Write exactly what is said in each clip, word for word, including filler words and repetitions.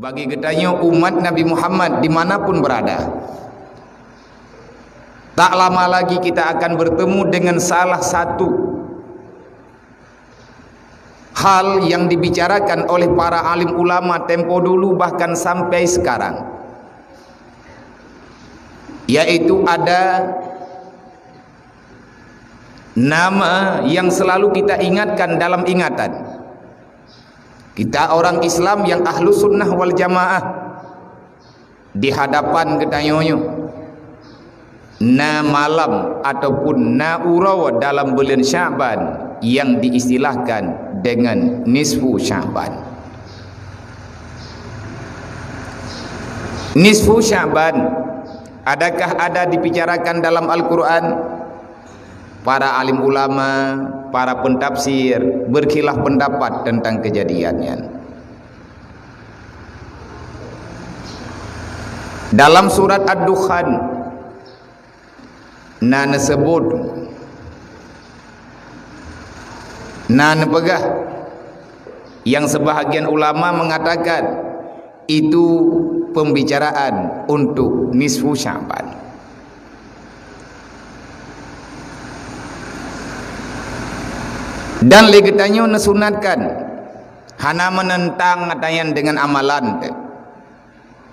Bagi geutanyoe umat Nabi Muhammad dimanapun berada, tak lama lagi kita akan bertemu dengan salah satu hal yang dibicarakan oleh para alim ulama tempo dulu bahkan sampai sekarang, yaitu ada nama yang selalu kita ingatkan dalam ingatan. Kita orang Islam yang ahlu sunnah wal jamaah, di hadapan geutanyoe nyoe na malam ataupun na uroe dalam buleuen Sya'ban yang diistilahkan dengan nisfu Sya'ban. Nisfu Sya'ban, adakah ada dibicarakan dalam Al-Quran? Para alim ulama, para pentafsir berkhilaf pendapat tentang kejadian nyan. Dalam surat Ad-Dukhan na neusebut, na neupeugah, yang sebahagian ulama mengatakan itu pembicaraan untuk nisfu Sya'ban. Dan lé geutanyoe neusunatkan hana meunentang ata nyan deungon amalan teuh.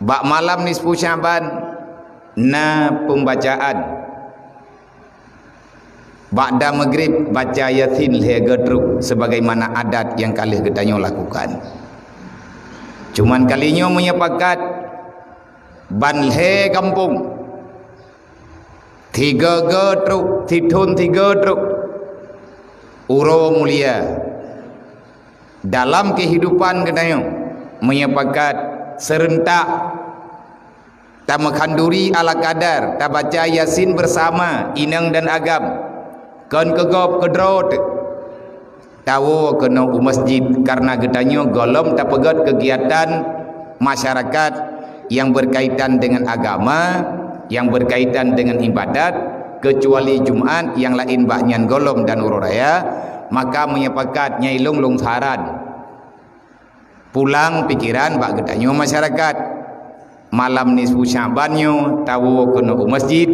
Bak malam nisfu Sya'ban na pembacaan. Ba'da maghrib baca Yasin lhée geutrok sebagaimana adat nyang ka lheueh geutanyoe lakukan. Cuman kali nyoe meunyoe pakat ban lhée gampông, tiga geutrok, sithon tiga trok, uroe mulia. Dalam kehidupan geutanyoe meunyoe pakat seurentak tameukhanduri ala kadar, tabaca Yasin bersama inong dan agam, kon keu gob keudroe teuk, tawoe keunoe u masjid, karena geutanyoe gohlom tapeugét keugiatan masyarakat yang berkaitan dengan agama, yang berkaitan dengan ibadat, kecuali Jumat, yang laén bak nyan gohlom dan uroe raya, maka meunyoe pakat nyai lôn-lôn saran pulang pikiran bak geutanyoe masyarakat. Malam nisfu Sya'ban nyoe tawoe keunoe u masjid,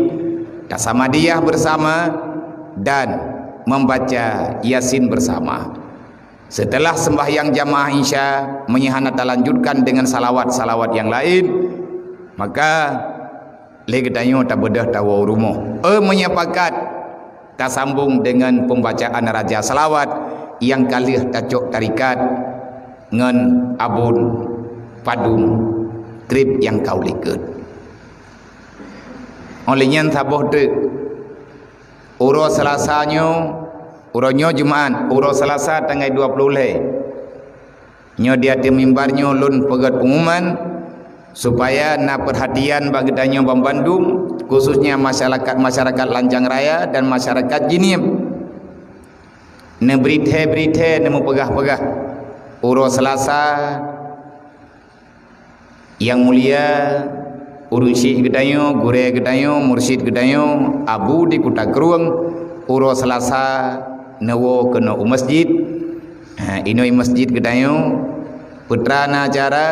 tasamadiyah bersama dan membaca Yasin bersama. Setelah sembahyang jamaah Isya, meunyoe hana talanjutkan dengan salawat-salawat nyang laén, maka lé geutanyoe tabeudôh tawoe u rumoh. Eh, meunyoe pakat, tasambong deungon pembacaan raja salawat nyang ka lheueh tacok tarikat ngon abon padum treb nyang ka u likot. Óh lheueh nyan saboh teuk, uroe Seulasa nyoe, uroe nyoe Jumat, uroe Seulasa tanggai dua ploh lhée. Nyoe di ateueh mimbar nyoe lôn peugét peungumuman, supaya na peurhatian bak geutanyoe banmandum, khususnya masyarakat-masyarakat Lancang Raya dan masyarakat Jeunieb. Neubri thée-bri thée, neumeupeugah-peugah. Uroe Seulasa nyang mulia, ureuëng syik geutanyoe, gurée geutanyoe, mursyid geutanyoe, Abu di Kuta Krueng, uroe Seulasa neuwoe keunoe u masjid. Ha, inoe masjid geutanyoe, peue teuma na acara,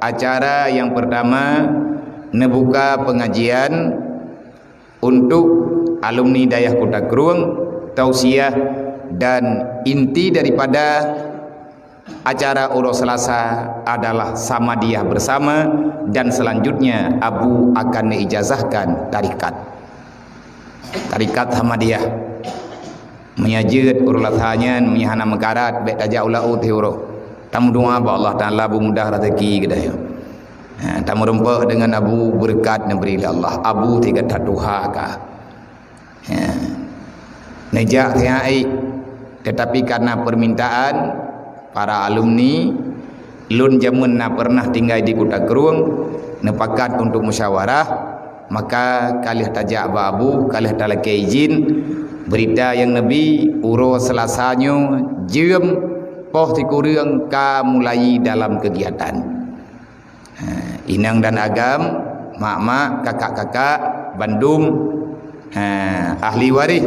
acara nyang peurtama neubuka peungajian untuk alumni Dayah Kuta Krueng, tausiah, dan inti daripada acara uroe Seulasa adalah samadiyah bersama, dan selanjutnya Abu akan mengijazahkan tarikat. Tarikat samadiyah. Meunyoe jeuet uroe Seulasa nyan, meunyoe hana meukarat, bék tajak u laôt siuroe. Tameudoá bak Allah Taala beumudah raseuki geutanyoe. Ha, tameureumpok deungon Abu, beureukat neubri lé Allah. Abu tiga tatuha ka. Ha. Neujak siat, tetapi karena permintaan para alumni, lôn jameun na pernah tinggai di Kuta Krueng, neupakat untuk musyawarah, maka ka lheueh tajak bak Abu, ka lheueh talakée izin, berita nyang neubi, uroe Seulasa nyoe jeuem poh sikureueng ka mulai dalam kegiatan. Ha, inong dan agam, mak-mak, kakak-kakak, bandum, ha, ahli waréh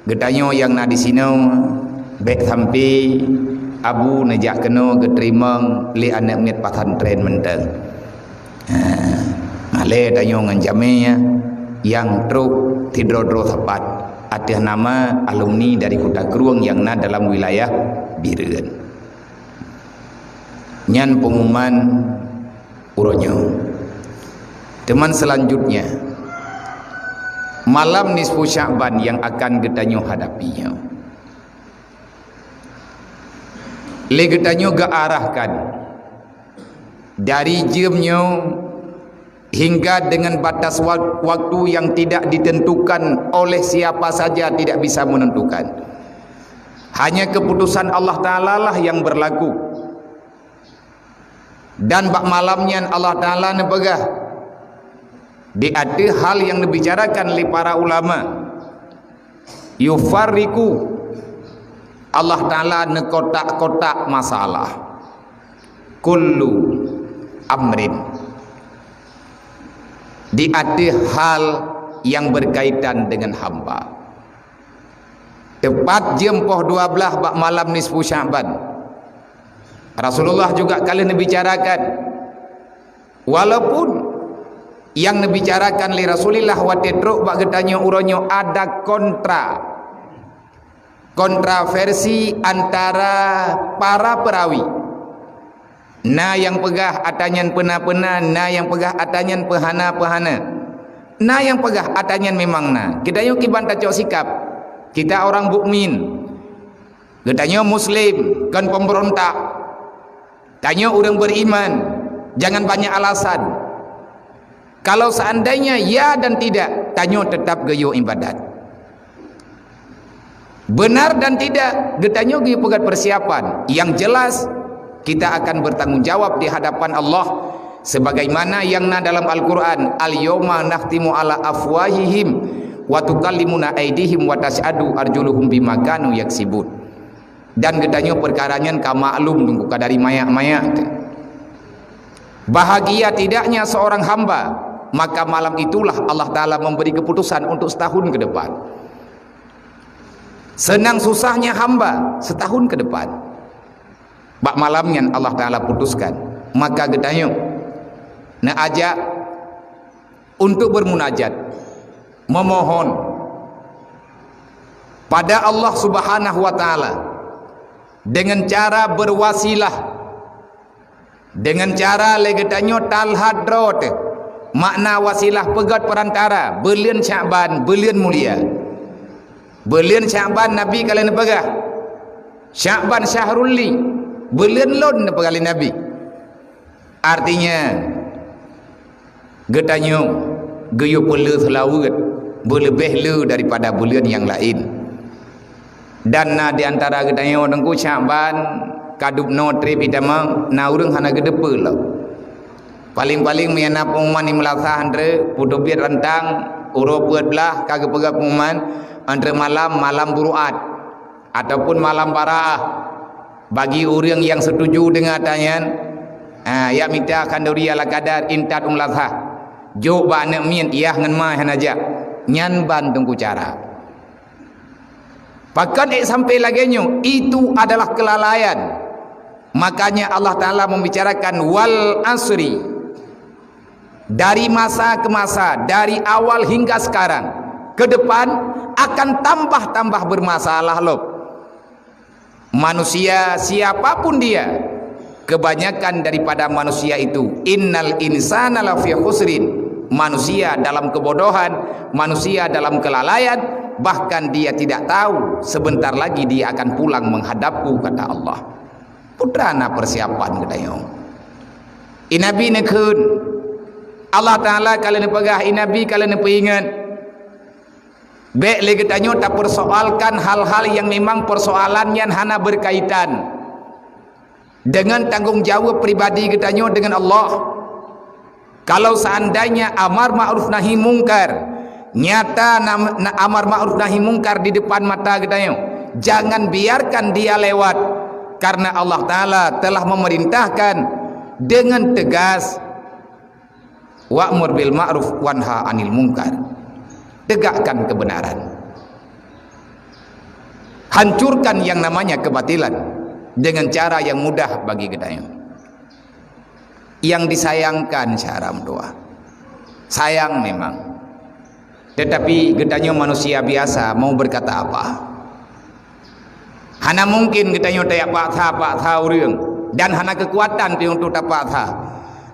geutanyoe nyang na disinoe, bék sampai Abu neujak keunoe geuteurimong lé aneuk miet pesantren mantong. Ha, malée tanyoe ngon jamé nyang trok sidroe-droe sapat ateueh nama alumni dari Kuta Krueng nyang na dalam wilayah Bireuen. Nyan pengumuman uroe nyoe. Teuma selanjutnya, malam nisfu Sya'ban nyang akan geutanyoe hadapi nyoe. Lé geutanyoe geuarahkan dari jeuem nyoe hingga dengan batas wa-, waktu yang tidak ditentukan oleh siapa saja, tidak bisa menentukan. Hanya keputusan Allah Ta'ala lah yang berlaku. Dan bak malam nyan Allah Ta'ala neupeugah di ateueh hal nyang neubicarakan lé para ulama, yufarriqu, Allah Ta'ala neukotak-kotak masalah, kullu amrin, di ateueh hal nyang berkaitan dengan hamba. Teupat jeuem poh dua blaih bak malam nisfu Sya'ban, Rasulullah juga ka lheueh neubicarakan, walaupun nyang neubicarakan lé Rasulullah watée trok bak geutanyoe uroe nyoe ada kontra, kontroversi antara para perawi. Na nyang peugah ata nyan peuna-peuna, na nyang peugah ata nyan peuhana-peuhana. Na nyang peugah ata nyan memang na. Geutanyoe kiban tacok sikap. Kita orang mukmin. Geutanyoe muslim, kon pemberontak. Tanyoe ureuëng beriman, jangan banyak alasan. Kalau seandainya ya dan tidak, tanyoe tetap geuyue ibadat. Benar dan tidak, geutanyoe geupeugét persiapan. Yang jelas, kita akan bertanggung jawab di hadapan Allah sebagaimana yang na dalam Al-Quran, "Al-yauma nakhtimu ala afwahihim wa tukallimuna aidihim wa tasyhadu arjuluhum bima kanu yaksibun." Dan geutanyoe peukara nyan ka maklum teungku, ka dari mayak-mayak teuh. Bahagia tidaknya seorang hamba, maka malam itulah Allah Ta'ala memberi keputusan untuk setahun ke depan. Senang susahnya hamba setahun ke depan. Bak malam nyan Allah Ta'ala putuskan. Maka geutanyoe neuajak untuk bermunajat, memohon pada Allah Subhanahu wa Ta'ala dengan cara berwasilah, dengan cara lé geutanyoe talhad droe teuh. Makna wasilah, peugét perantara, buleuen Sya'ban, buleuen mulia. Buleuen Sya'ban Nabi ka lheueh neupeugah, "Sya'ban syahrul li," buleuen lôn neupeugah lé Nabi. Artinya, geutanyoe geuyue peuleueh seulaweuet beuleubeh le daripada buleuen nyang laén. Dan na di antara geutanyoe teungku Sya'ban ka dubnoe treb itamong, na ureuëng hana geuteupeue lom. Paléng-paléng meunyo na pengumuman di meulasah antre, putôh biet rantang, uroe peuet blaih ka geupeugah pengumuman, antre malam, malam buruat. Ataupun malam baraah. Bagi ureuëng nyang setuju deungon ata nyan, ha, yak mita khanduri ala kadar intat u meulasah. Jok bak aneuk miet yah ngon ma hana jak. Nyan ban teungku cara. Pakon ék sampai lagée nyoe, itu adalah kelalaian. Makanya Allah Ta'ala membicarakan wal asri. Dari masa ke masa, dari awal hingga sekarang, ke depan akan tambah-tambah bermasalah loh. Manusia siapapun dia, kebanyakan daripada manusia itu, innal insana lafi khusrin, manusia dalam kebodohan, manusia dalam kelalaian, bahkan dia tidak tahu sebentar lagi dia akan pulang menghadapku, kata Allah. Peue teuma na persiapan geutanyoe. I Nabi neukheun, Allah Ta'ala ka lheueh neupeugah, i Nabi ka lheueh neupeuingat. Bék lé geutanyoe tapersoalkan hal-hal nyang memang persoalan nyan hana berkaitan dengan tanggong jaweueb pribadi geutanyoe dengan Allah. Kalau seandainya amar ma'ruf nahi mungkar, nyata nam-, na-, amar ma'ruf nahi mungkar di depan mata geutanyoe, jangan biarkan dia lewat, karena Allah Ta'ala telah memerintahkan dengan tegas, "Wa'mur bil ma'ruf wanha 'anil munkar." Tegakkan kebenaran. Hancurkan yang namanya kebatilan. dengan cara yang mudah bagi geutanyoe. Yang disayangkan, syedara meutuah, sayang memang, tetapi geutanyoe manusia biasa, mau berkata apa? Hana mungkin geutanyoe tajak paksa-paksa ureuëng, dan hana keukuatan pih untuk tapaksa.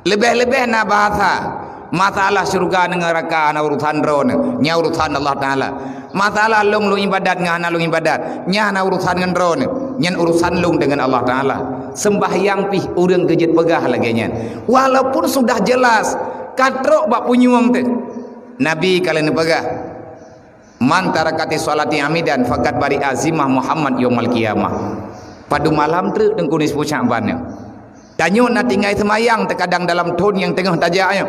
Leubeh-leubeh na bahasa, masalah syeuruga ngon neuraka hana urusan droeneuh, nyan urusan Allah Taala. Masalah lôn, lôn ibadat ngon hana lôn ibadat, nyan hana urusan ngon droeneuh, nyan urusan lôn deungon Allah Taala. Seumbahyang pih ureuëng geujeuet peugah lagée nyan, walaupun sudah jelas ka trok bak punyueng teuh. Nabi ka lheueh neupeugah, "Man tarakati sholati amidan faqad bari'a zimmah Muhammad yaumal qiyamah." Padub malam treuk Teungku nisfu Sya'ban nyoe. Tanyoe na tinggai seumayang teukadang dalam thon nyang teungoh tajak nyoe.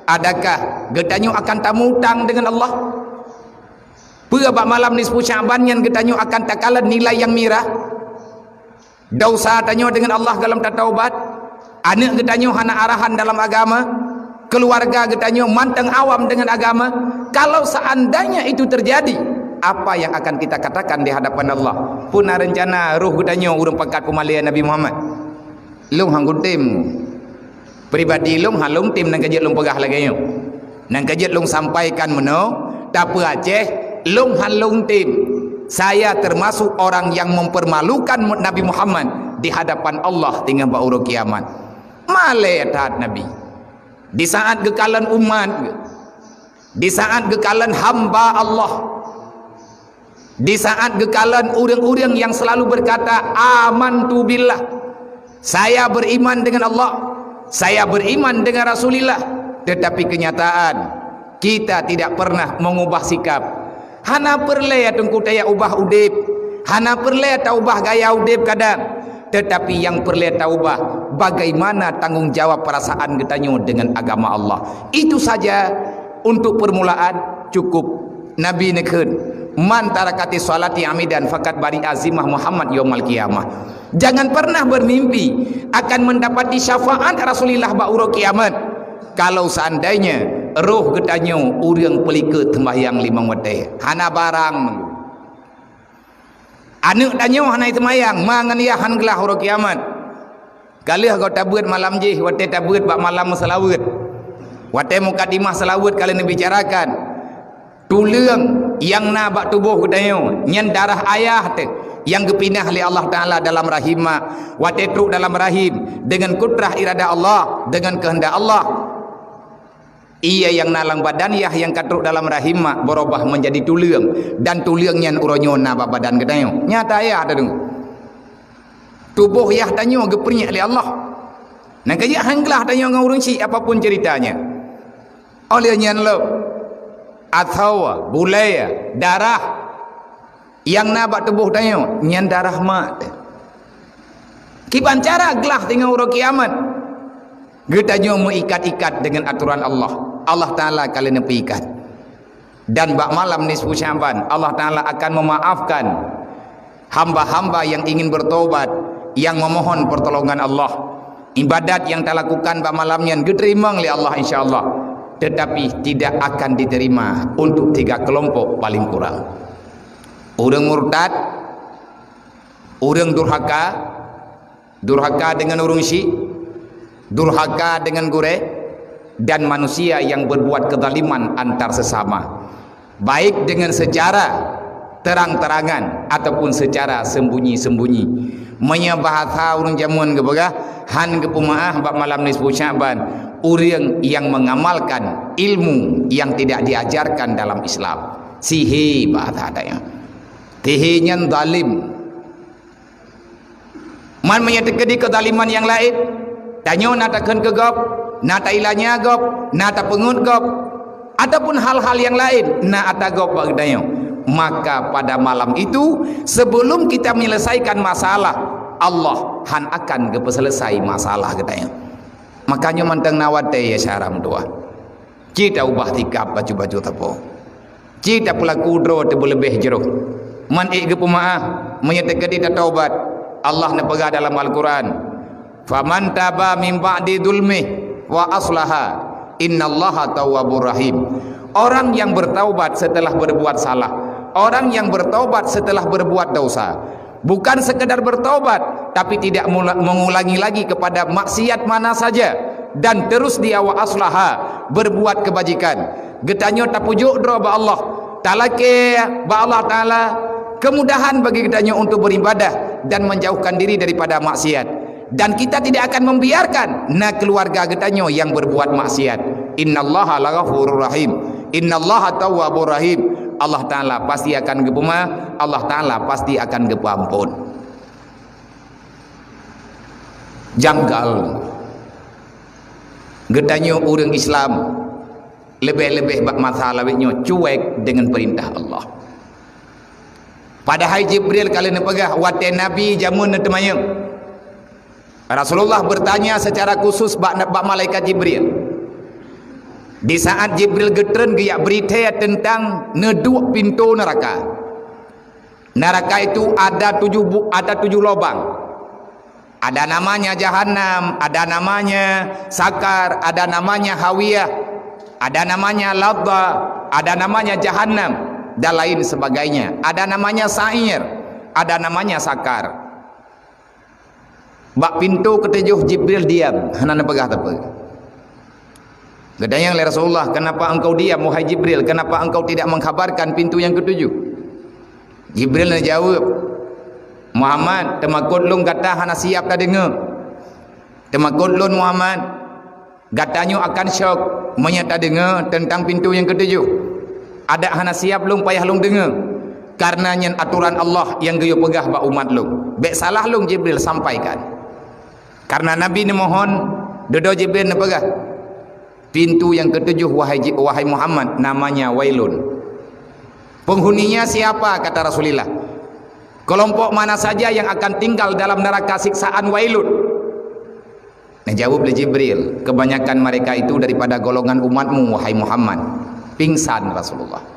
Adakah geutanyoe akan tamutang deungon Allah? Peue bak malam nisfu Sya'ban nyan geutanyoe akan takalon nilai nyang mirah? Desya tanyoe deungon Allah gohlom tataubat, aneuëk geutanyoe hana arahan dalam agama, keuluwarga geutanyoe mantong awam deungon agama. Kalau seandainya itu terjadi, apa yang akan kita katakan di hadapan Allah? Peue na reuncana roh geutanyoe ureuëng pakat peumalée Nabi Muhammad? Lôn han kutem. Pribadi lôn han lôn tem nyang ka jeuet lôn peugah lagée nyoe. Nyang ka jeuet lôn sampaikan meunoe, tapi Aceh lôn han lôn tem. Saya termasuk orang yang mempermalukan Nabi Muhammad di hadapan Allah teungoh bak uroe kiamat. Malée that Nabi. Di saat geukalon umat, di saat geukalon hamba Allah, di saat geukalon ureuëng-ureuëng yang selalu berkata, "Amantu billah," saya beriman dengan Allah, saya beriman dengan Rasulullah, tetapi kenyataan kita tidak pernah mengubah sikap. Hana peureulée Teungku tajak ubah udeb, hana peureulée taubah gaya udeb kadang, tetapi nyang peureulée taubah bagaimana tanggong jawab perasaan geutanyoe deungon agama Allah. Itu saja untuk permulaan, cukup. Nabi neukheun, "Man tarakati sholati amidan faqad bari'a zimmah Muhammad yaumal qiyamah." Jangan pernah bermimpi akan mendapati syafaat Rasulullah bak uroe kiamat, kalau seandainya roh geutanyoe ureuëng peulikot seumbahyang limong watée. Hana barang. Aneuëk tanyoe hana seumayang, ma ngon yah han glah uroe kiamat. Ka lheueh goe tabeuet malam jih, watée tabeuet bak malam meuseulaweuet. Watée mukadimah seulaweuet ka lheueh neubicarakan, tuleueng nyang na bak tuboh geutanyoe, nyan darah ayah teuh nyang geupinah lé Allah Taala dalam rahim mak. Watée trok dalam rahim, deungon kudrah iradah Allah, deungon keuheundak Allah, ié nyang na lam badan yah nyang ka trok dalam rahim mak beurubah menjadi tuleueng, dan tuleueng nyan uroe nyoe na bak badan geutanyoe. Nyata ayah teuh. Tuboh yah tanyoe geupeunyek lé Allah. Nyang ka jeuet han glah tanyoe ngon ureuëng syiek, apapun ceritanya. Óh lheueh nyan lom, atawa bulée, darah nyang na bak tuboh tanyoe, nyan darah mak teuh. Kiban cara glah teungoh uroe kiamat? Geutanyoe meuikat-ikat deungon atoran Allah. Allah Taala ka lheueh neupeuikat. Dan bak malam nisfu Sya'ban, Allah Taala akan memaafkan hamba-hamba yang ingin bertobat, yang memohon pertolongan Allah. Ibadat yang talakukan bak malam nyan geuteurimong lé Allah, insya Allah. Tetapi tidak akan diterima untuk tiga kelompok paling kurang. Ureuëng murtad, ureuëng durhaka, durhaka deungon ureuëng syiek, durhaka deungon gurée, dan manusia yang berbuat kezaliman antar sesama, baik dengan secara terang-terangan ataupun secara sembunyi-sembunyi. Meunyoe bahasa ureuëng jameun geupeugah, han geupeumeuáh bak malam nisfu Sya'ban, ureuëng yang mengamalkan ilmu yang tidak diajarkan dalam Islam. Sihé bahasa tanyoe. Sihé nyan zalim. Man meunyoe teukeudi keuzaliman nyang laén, tanyoe na takheun keu gob, na tailanya gob, na tapeungeut gob, ataupun hal-hal nyang laén na ata gob bak geutanyoe, maka pada malam itu, sebelum kita menyelesaikan masalah, Allah han akan geupeuseuleusoe masalah geutanyoe. Makanya mantong na watée ya syedara meutuah. Ci taubah sikap bacut-bacut sapo. Ci tapeulaku droe teubeuleubeh jroh. Man ék geupeumeuáh, meunyoe teukeudi tataubat. Allah neupeugah dalam Al-Quran, "Faman taba min ba'di zulmih wa aslaha, innallaha tawwabur rahim." Orang yang bertaubat setelah berbuat salah, orang yang bertaubat setelah berbuat dosa, bukan sekedar bertaubat, tapi tidak mula-, mengulangi lagi kepada maksiat mana saja, dan terus dia wa aslaha, berbuat kebajikan. Geutanyoe tapujok droe bak Allah, talakée bak Allah Taala kemudahan bagi geutanyoe untuk beribadah dan menjauhkan diri daripada maksiat. Dan kita tidak akan membiarkan na keluarga geutanyoe yang berbuat maksiat. Innallaha laghafurur rahim. Innallaha tawwabur rahim. Allah Taala pasti akan geupeuma, Allah Taala pasti akan geupeuampon. Janggal. Geutanyoe ureuëng Islam leubeh-leubeh bak masa lawét nyoe cuek deungon peurintah Allah. Padahai Jibril ka lheueh neupeugah watée Nabi jameun neuteumanyong. Rasulullah bertanya secara khusus bak, bak malaikat Jibril. Di saat Jibril geutreun geujak bri thée teuntang neuduek pintoe neuraka. Neraka itu ada tujuh bu-, ada tujuh lubang. Ada namanya Jahannam, ada namanya Sakar, ada namanya Hawiyah, ada namanya Ladha, ada namanya Jahannam, dan lain sebagainya. Ada namanya Sa'ir, ada namanya Sakar. Bak pintoe keutujoh Jibril diam, hana neupeugah sapeue. Geutanyong lé Rasulullah, "Kenapa engkau diam, wahai Jibril? Kenapa engkau tidak mengkhabarkan pintu yang ketujuh?" Jibril neujaweueb, "Muhammad, teumakot lôn gata hana siap tadeungoe. Teumakot lôn, Muhammad, gata nyoe akan syok meunyoe tadeungoe teuntang pintu nyang keutujoh. Adak hana siab lôn payah lôn deungoe, kareuna nyan atoran Allah nyang geuyue peugah bak umat lôn. Bék salah lôn, Jibril, sampaikan." Kareuna Nabi neumohon, dudoe Jibril neupeugah, "Pintu nyang keutujoh, wahai Ji-, wahai Muhammad, namanya Wailun." "Penghuninya siapa?" kata Rasulullah. "Kelompok mana saja yang akan tinggal dalam neraka siksaan Wailun?" Neujaweueb lé Jibril, "Kebanyakan mereka itu daripada golongan umatmu, wahai Muhammad." Pingsan Rasulullah.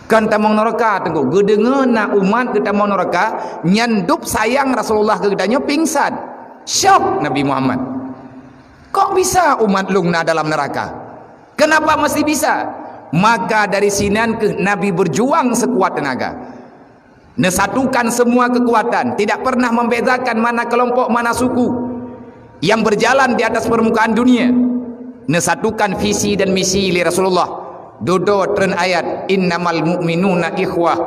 Kan tamong neuraka, Teungku. Geudeungoe na umat geutamong neuraka, nyan dub sayang Rasulullah keu geutanyoe, pingsan. Syok Nabi Muhammad. "Kok bisa umat lôn na dalam neraka? Kenapa mesti bisa?" Maka dari sinan keuh Nabi berjuang sekuat tenaga. Neusatukan semua kekuatan, tidak pernah membedakan mana kelompok, mana suku yang berjalan di atas permukaan dunia. Neusatukan visi dan misi lé Rasulullah. Dudoe treun ayat, "Innamal mu'minuna ikhwah."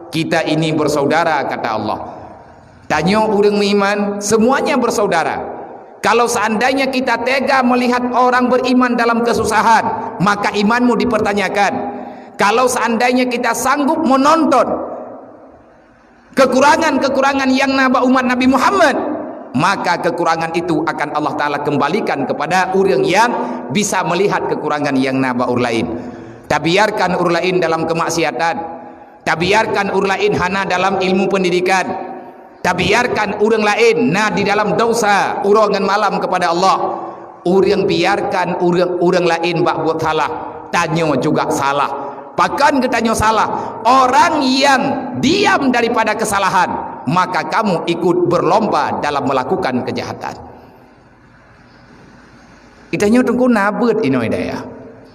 Kita ini bersaudara, kata Allah. Tanyoe ureuëng meuiman, semuanya bersaudara. Kalau seandainya kita tega melihat orang beriman dalam kesusahan, maka imanmu dipertanyakan. Kalau seandainya kita sanggup menonton kekurangan-kekurangan yang na bak umat Nabi Muhammad, maka kekurangan itu akan Allah Taala kembalikan kepada ureuëng yang bisa melihat kekurangan yang na bak ureuëng lain. Tabiarkan ureuëng lain dalam kemaksiatan, tabiarkan ureuëng lain hana dalam ilmu pendidikan, tabiarkan ureuëng lain na di dalam dosa uroe ngon malam kepada Allah. Ureuëng biarkan ureuëng, ureuëng lain bak buet salah, tanyoe juga salah. Pakon geutanyoe salah? Orang yang diam daripada kesalahan, maka kamu ikut berlomba dalam melakukan kejahatan. Geutanyoe Teungku na beuet inoe dayah.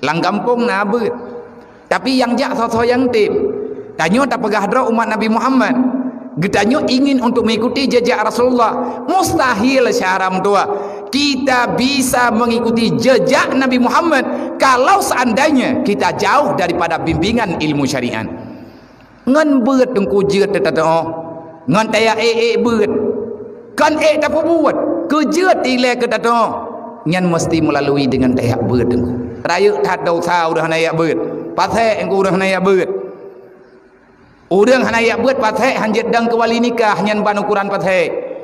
Lam gampông na beuet. Tapi nyang jak soe-soe nyang tem. Tanyoe tapeugah droe umat Nabi Muhammad. Geutanyoe ingin untuk mengikuti jejak Rasulullah. Mustahil syedara meutuwah. Kita bisa mengikuti jejak Nabi Muhammad kalau seandainya kita jauh daripada bimbingan ilmu syariat. Ngon beuet Teungku jeuet teutateuoh. Ngon tajak ék-ék beuet. Kon ék tapeubuet, keu jeuet ilée keu tateuoh. Nyan meusti meulalui deungon tajak beuet Teungku. Rayeuk that desya ureuëng hana jak beuet. Pasék Teungku ureuëng hana jak beuet. Ureuëng hana jak beuet pasék hanjeuet dong keu wali nikah, nyan ban ukoran pasék.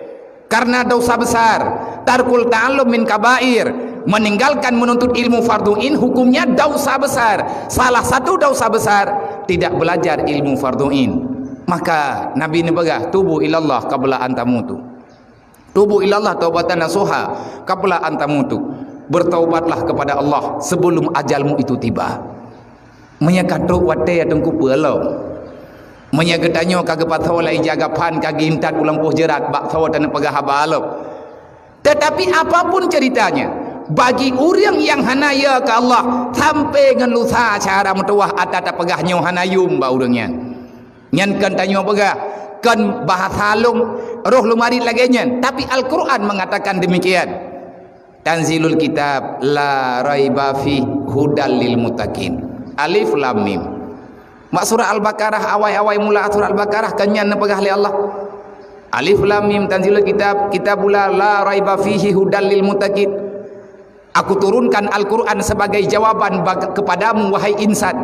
Karena dosa besar, tarkul ta'allum min kabair, meninggalkan menuntut ilmu fardu ain hukumnya dosa besar. Salah satu dosa besar, tidak belajar ilmu fardu ain. Maka Nabi neupeugah, "Tubu ilallah qabla an tamutu." Tubu ilallah taubatan nasuha qabla an tamutu. Bertaubatlah kepada Allah sebelum ajalmu itu tiba. Meunyoe ka trok watée Teungku peue lom. Meunyoe geutanyoe ka geupasoe lé ija gapan ka geuintat u lampôh jeurat bak soe taneupeugah haba lom. Tetapi apapun ceritanya, bagi ureuëng nyang hana ya keu Allah, sampai ngon lusa syedara meutuwah ata tapeugah nyoe hana yum bak ureuëng nyan. Nyan kon tanyoe peugah, kon bahasa lôn, Roh leumarit lagée nyan, tapi Al-Quran mengatakan demikian. Tanzilul kitab la raiba fi hudal lil muttaqin. Alif lam mim. Mak surah Al-Baqarah, awai-awai mula surah Al-Baqarah, kan nyan neupeugah lé Allah. Alif lam mim, tanzilul kitab, kitabul la raiba fihi hudal lil muttaqin. Aku turunkan Al-Quran sebagai jawaban bag-, kepadamu, wahai insan.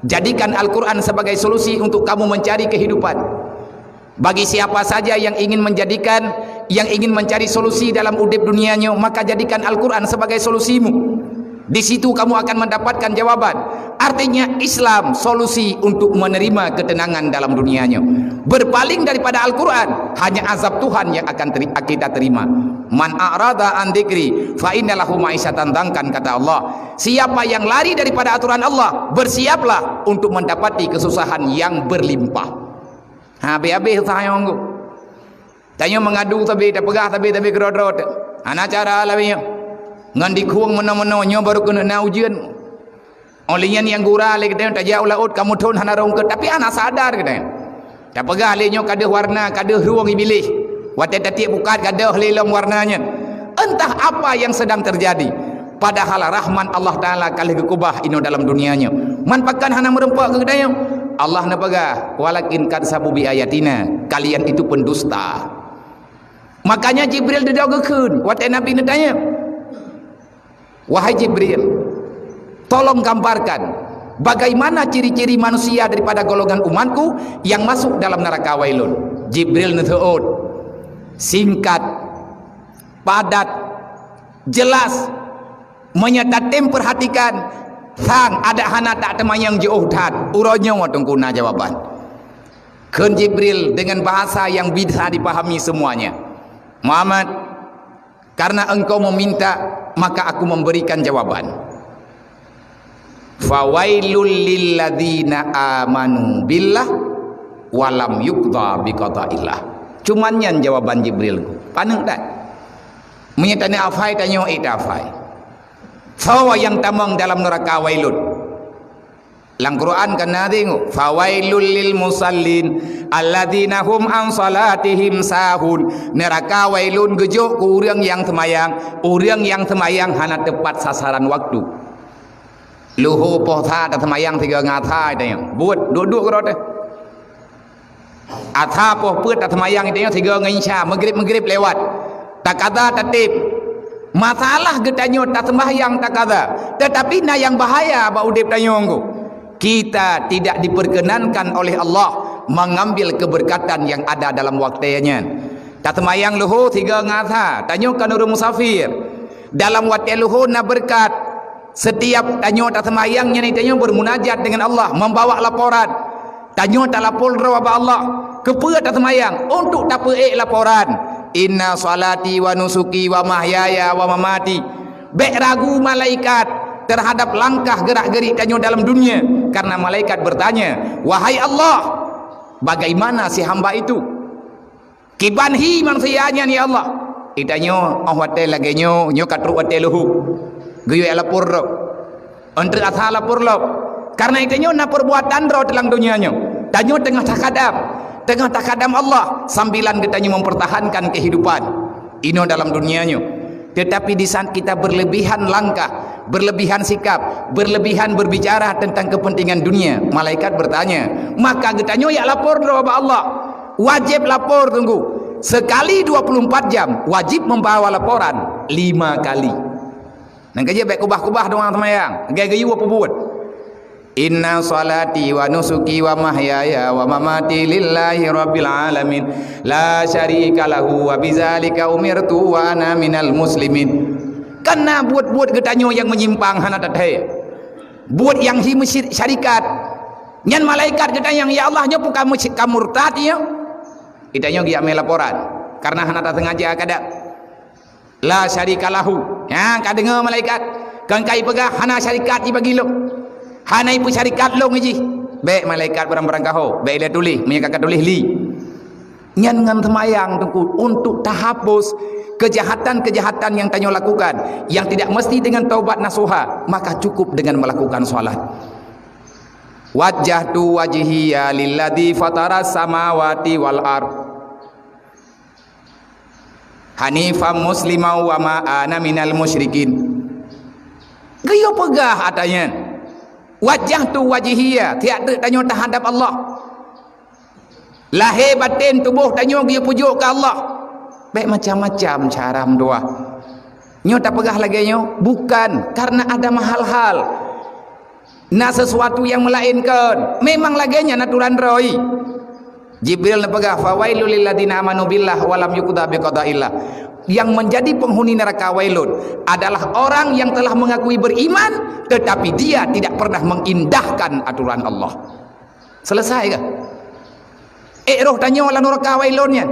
Jadikan Al-Quran sebagai solusi untuk kamu mencari kehidupan. Bagi siapa saja yang ingin menjadikan, yang ingin mencari solusi dalam udeb dunia nyoe, maka jadikan Al-Quran sebagai solusimu. Di situ kamu akan mendapatkan jawaban. Artinya, Islam solusi untuk menerima ketenangan dalam dunia nyoe. Berpaling daripada Al-Quran, hanya azab Tuhan yang akan teri-, kita terima. "Man a'rada an dzikri fa inna lahu ma'isyatan dzankan," kata Allah. Siapa yang lari daripada aturan Allah, bersiaplah untuk mendapati kesusahan yang berlimpah. Ha, habéh-habéh susah nyoe. Tanyoe meungadu sabe, tapeugah sabe, sabe keudroe-droe. Hana cara laén nyoe. Ngon dikhueng meunoe-meunoe, nyoe baru keuneuk na ujeuen. Óh lheueh nyan nyang gura lé geutanyoe, tajak u laôt, ka meuthon hana rhong eungkôt, tapi hana sadar geutanyoe. Tapeugah lé nyoe ka deuh warna, ka deuh rhueng Iblih. Watée tatiek pukat gadôh lé lom warna nyan. Entah apa yang sedang terjadi. Padahal rahman Allah Taala ka lheueh geukeubah inoe dalam dunia nyoe. Man pakon hana meurumpok keu geutanyoe? Allah neupeugah, "Walakin kadzabu bi ayatina." Kalian itu pendusta. Makanya Jibril dudoe geukheun watée Nabi neutanyong, "Wahai Jibril, tolong gambarkan bagaimana ciri-ciri manusia daripada golongan umatku yang masuk dalam neraka Wailun." Jibril neuseuôt, singkat, padat, jelas. Meunyoe tatem peurhatikan, sang adak hana tak teumanyong jiôh that. Uroe nyoe Teungku na jawaban. Kheun Jibril dengan bahasa yang bisa dipahami semuanya, "Muhammad, karena engkau meminta, maka aku memberikan jawaban. Fawailul lilladzina amanu billah walam yuqda biqadaillah." Cuman nyan jawaban Jibril. Paneuk that. Meunyoe taneuk hafai, tanyoe ék tahafai. Soe nyang tamong dalam neuraka Wailun? Lam Quran kan na teuh, "Fawailul lil musallin alladzina hum an salatihim sahun." Neuraka Wailun geujok keu ureuëng nyang seumayang, ureuëng nyang seumayang hana teupat sasaran waktu. Luho poh sa taseumayang sigoe ngon asa tanyoe. Buet, duek-duek keudroe teuh. Asa poh peuet taseumayang tanyoe sigoe ngon isya, meugrib-meugrib lewat. Takaza tateb. Masalah geutanyoe taseumbahyang takaza, tetapi na nyang bahaya bak udeb tanyoe nyoe. Kita tidak diperkenankan oleh Allah mengambil keberkatan yang ada dalam waktu nyan. Taseumayang luho sigoe ngon asa, tanyoe kan ureuëng musafir. Dalam watée luho na beureukat. Setiap tanyoe taseumayang nyan, tanyoe bermunajat dengan Allah, membawa laporan. Tanyoe talapor droe bak Allah. Keupeue taseumayang? Untuk tapeuék laporan. "Inna salati wa nusuki wa mahyaya wa mamati." Bék ragu malaikat terhadap langkah gerak-gerik tanyoe dalam dunia, karena malaikat bertanya, "Wahai Allah, bagaimana si hamba itu?" Kiban hi manusia nyan, ya Allah? Itanyoe, óh watée lagée nyoe, nyoe ka trok watée luho. Geuyue lapor lom. Ôn treuk asa lapor lom. Karena itanyoe na perbuatan droe teulang donya nyoe. Tanyoe teungoh takadam. Teungoh takadam Allah, sambilan geutanyoe mempertahankan kehidupan inoe dalam dunia nyoe. Tetapi di saat kita berlebihan langkah, berlebihan sikap, berlebihan berbicara tentang kepentingan dunia, malaikat bertanya, maka geutanyoe jak lapor droe bak Allah. Wajéb lapor, teungku. Sekali dua puluh empat jam, wajib membawa laporan lima kali. Nyang keujeuet bék kubah-kubah doa seumayang, lagée geuyue peubuet. "Inna salati wa nusuki wa mahyaya wa mamati lillahi rabbil alamin. La syarika lahu wa bizalika umirtu wa ana minal muslimin." Kan na buet-buet geutanyoe nyang meunyimpang hana tathée. Buet nyang hi meusyir-, syarikat. Nyan malaikat geutanyong, "Ya Allah, nyoe peue ka meusyik-, ka murtad nyoe?" Itanyoe geujak mé laporan, karena hana tasengaja kadang. "La syarika lahu." Nyan ka deungoe malaikat. Kon ka ipeugah, "Hana syarikat ibagi lôn. Hana ipeusyarikat lôn jih." Bék malaikat barang-barang kaho, bék ilée tuléh, meunyoe ka ka tuléh li. Nyan ngon seumayang, teungku, untuk tahapus kejahatan-kejahatan yang tanyoe lakukan, yang tidak mesti dengan taubat nasuha, maka cukup dengan melakukan salat. "Wajjahtu wajhiya lilladzi fataras samawati wal ard." Hanifan muslima wa ma ana minal musyrikin. Geuyue peugah ata nyan. Wajjahtu wajhiya, tiak teuk tanyoe tahadab Allah. Lahé batén tuboh tanyoe geuyue pujok keu Allah. Bèk macam-macam cara meudoa. Nyoe tapeugah lagèe nyoe bukan karena ada mahal hal. Na sesuatu yang melainkan. Memang lagèe nyan aturan droe. Jibril neupeugah, "Fawailul lilladzina amanu billah wa lam yuqda biqadaillah." Yang menjadi penghuni neraka wailun adalah orang yang telah mengakui beriman, tetapi dia tidak pernah mengindahkan aturan Allah. Selesai kah? Ék roh tanyoe lam nuraka wailun nyan.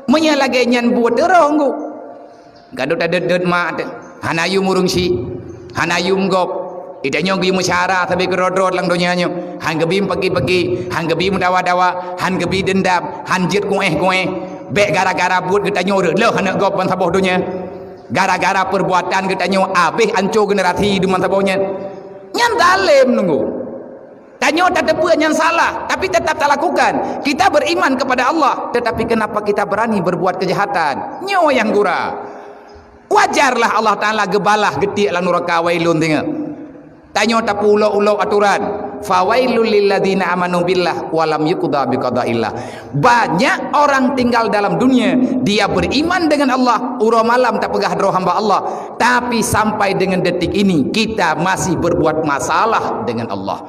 Meunyoe lagèe nyan buet roh nggu. Gadôh tadeuet-deuet mak teuh. Hana yum ureueng syik. Hana yum gob. Geutanyoe geuyue meusyara sabe keudroe-droe lam donya nyoe. Han geubi meupaki-paki, han geubi meudawa-dawa, han geubi deundam, han jeuet kuéh-kuéh. Bèk gara-gara buet geutanyoe reuet lheueh aneuk gob ban saboh donya. Gara-gara perbuatan geutanyoe abéh anco generasi di ban saboh nyan. Nyan zalem nunggu. Tanyoe tateupeue nyan salah, tapi tetap talakukan. Kita beriman kepada Allah, tetapi kenapa kita berani berbuat kejahatan? Nyoe nyang gura. Wajarlah Allah Taala geubalah geutiek lam nuraka wailun singoh. Tanyoe tapeuulok-ulok aturan. Fawailul lilladzina amanu billah wa lam yuqda biqadaillah. Banyak orang tinggal dalam dunia, dia beriman dengan Allah, uroe malam tapeugah droe hamba Allah, tapi sampai dengan detik ini kita masih berbuat masalah dengan Allah.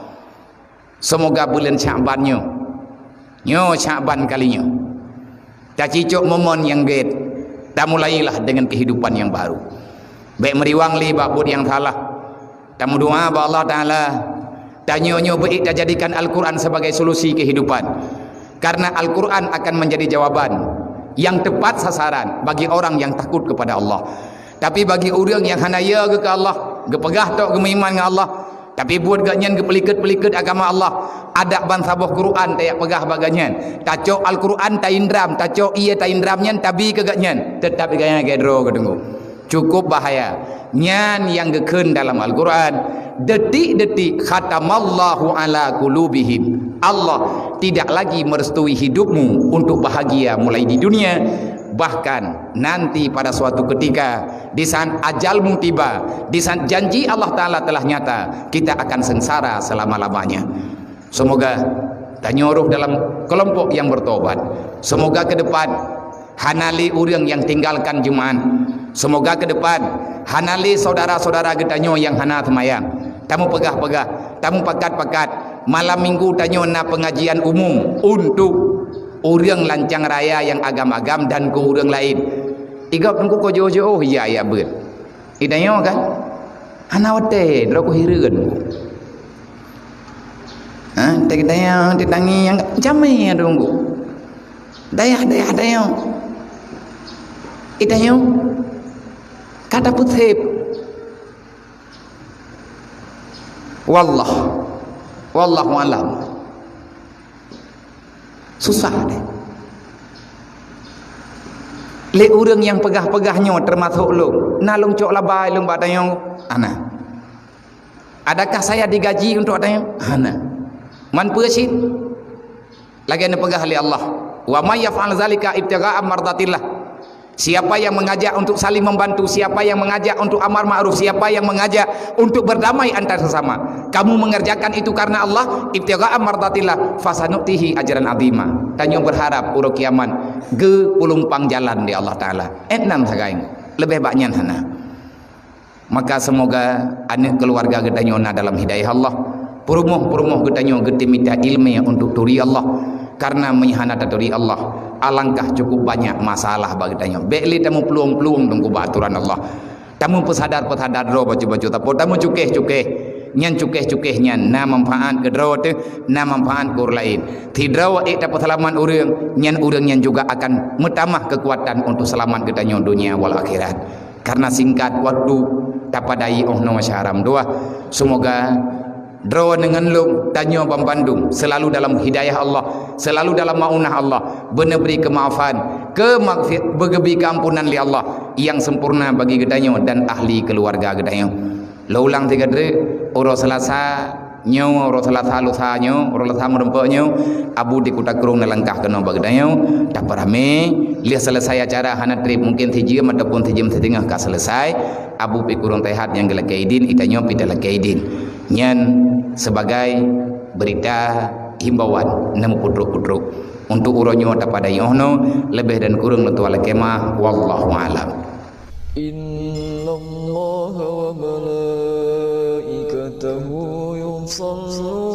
Semoga buleuen Syakban nyoe, nyoe Syakban kali nyoe, tacicok momon nyang gét, tamulailah dengan kehidupan yang baru. Bèk meuriwang lé bak buet nyang salah. Tameudoa bak Allah Taala, tanyoe nyoe beuék tajadikan Al-Quran sebagai solusi kehidupan. Karena Al-Quran akan menjadi jawaban yang tepat sasaran bagi orang yang takut kepada Allah. Tapi bagi ureueng nyang hana ya geuh keu Allah, geupeugah tok geumeuiman ngon Allah, tapi buet geuh nyan geupeulikot-peulikot agama Allah, adak ban saboh Quran tajak peugah bak geuh nyan. Tacok Al-Quran taindram, tacok ié taindram nyan tabi keu geuh nyan, teutap geuh nyan lagèe droe geuh teunggu. Cukup bahaya. Nyan nyang geukheun dalam Al-Quran, "Detik-detik khatamallahu ala qulubihim." Allah tidak lagi merestui hidupmu untuk bahagia mulai di dunia, bahkan nanti pada suatu ketika, di saat ajalmu tiba, di saat janji Allah Taala telah nyata, kita akan sengsara selama-lamanya. Semoga tanyoe rhoh dalam kelompok yang bertobat. Semoga ke depan hana lé ureueng nyang tinggalkan Jumat. Semoga ke depan hana lé saudara-saudara geutanyoe nyang hana seumayang. Tamupeugah-peugah, tamupakat-pakat, malam minggu tanyoe na pengajian umum untuk ureueng lancang raya nyang agam-agam dan keu ureueng laén. Igob teungku ko jôh-jôh, oh, iya, iya, beuet. Di tanyoe kan? Hana watèe, droe ku hireuen. Ha, di tanyoe, di tangi nyang camé droe ku. Dayah-dayah tanyoe. Di tanyoe. Ka tapeusép. Wallah. Wallahu a'lam. Susah deh. Lé ureueng nyang peugah-peugah nyoe teumasok lôn, na lôn cok labai lôn bak tanyoe? Hana. Adakah saya digaji untuk tanyoe? Hana. Man peue cit? Lagèe neupeugah lé Allah, "Wa may yaf'al zalika ibtigha'a mardatillah." Siapa yang mengajak untuk saling membantu, siapa yang mengajak untuk amar ma'ruf, siapa yang mengajak untuk berdamai antar sesama, kamu mengerjakan itu karena Allah, ibtigha'a mardatillah, fasanu'tihi ajran azima. Tanyoe berharap uroe kiamat geupulumpang jalan di Allah Taala. Enam sagai, lebih banyak hana. Maka semoga aneuk keluarga geutanyoe na dalam hidayah Allah. Peurumoh-peurumoh geutanyoe geutimita ileumèe untuk turi Allah. Karena meunyo hana taturi Allah, alangkah cukup banyak masalah bagi geutanyoe. Bèk lé tameuplueng-plueng teungku bak aturan Allah. Tameupeusadar-peusadar droe bacut-bacut sapo, tamucukéh-cukéh. Nyan cukéh-cukéh nyan na manfaat keu droe teuh, na manfaat keu ureueng laén. Sidroe ék tapeuseulamat ureueng, nyan ureueng nyan juga akan meutamah keukuatan untuk seulamat geutanyoe dunia wal akhirat. Karena singkat waktu, tapadai 'oh noe syahram dua. Semoga droe deungon lôn, tanyoe banmandum selalu dalam hidayah Allah, selalu dalam maunah Allah, beuneubri keumaafan, keumaghfi-, beugeubri keuampunan lé Allah nyang sempurna bagi geutanyoe dan ahli keuluwarga geutanyoe. Lôn ulang sigoe treuk, uroe Seulasa Nyoe uroe Selasa lusa nyoe, uroe Selasa meureumpok nyoe, Abu di Kuta Krueng neulangkah keunoe bak geutanyoe, tapeuramé, lheueh selesai acara hana trép, mungkin sijeuem ataupun sijeuem siteungoh ka selesai, Abu pih kureueng sehat nyang geulakée idin, itanyoe pih talakée idin. Nyan sebagai berita himbauan, na meupeutrok-peutrok. Untuk uroe nyoe tapadai 'oh noe, leubeh dan kureueng lôn tuan lakée meu'ah, wallahu a'lam. إن الله وملائكته يصلون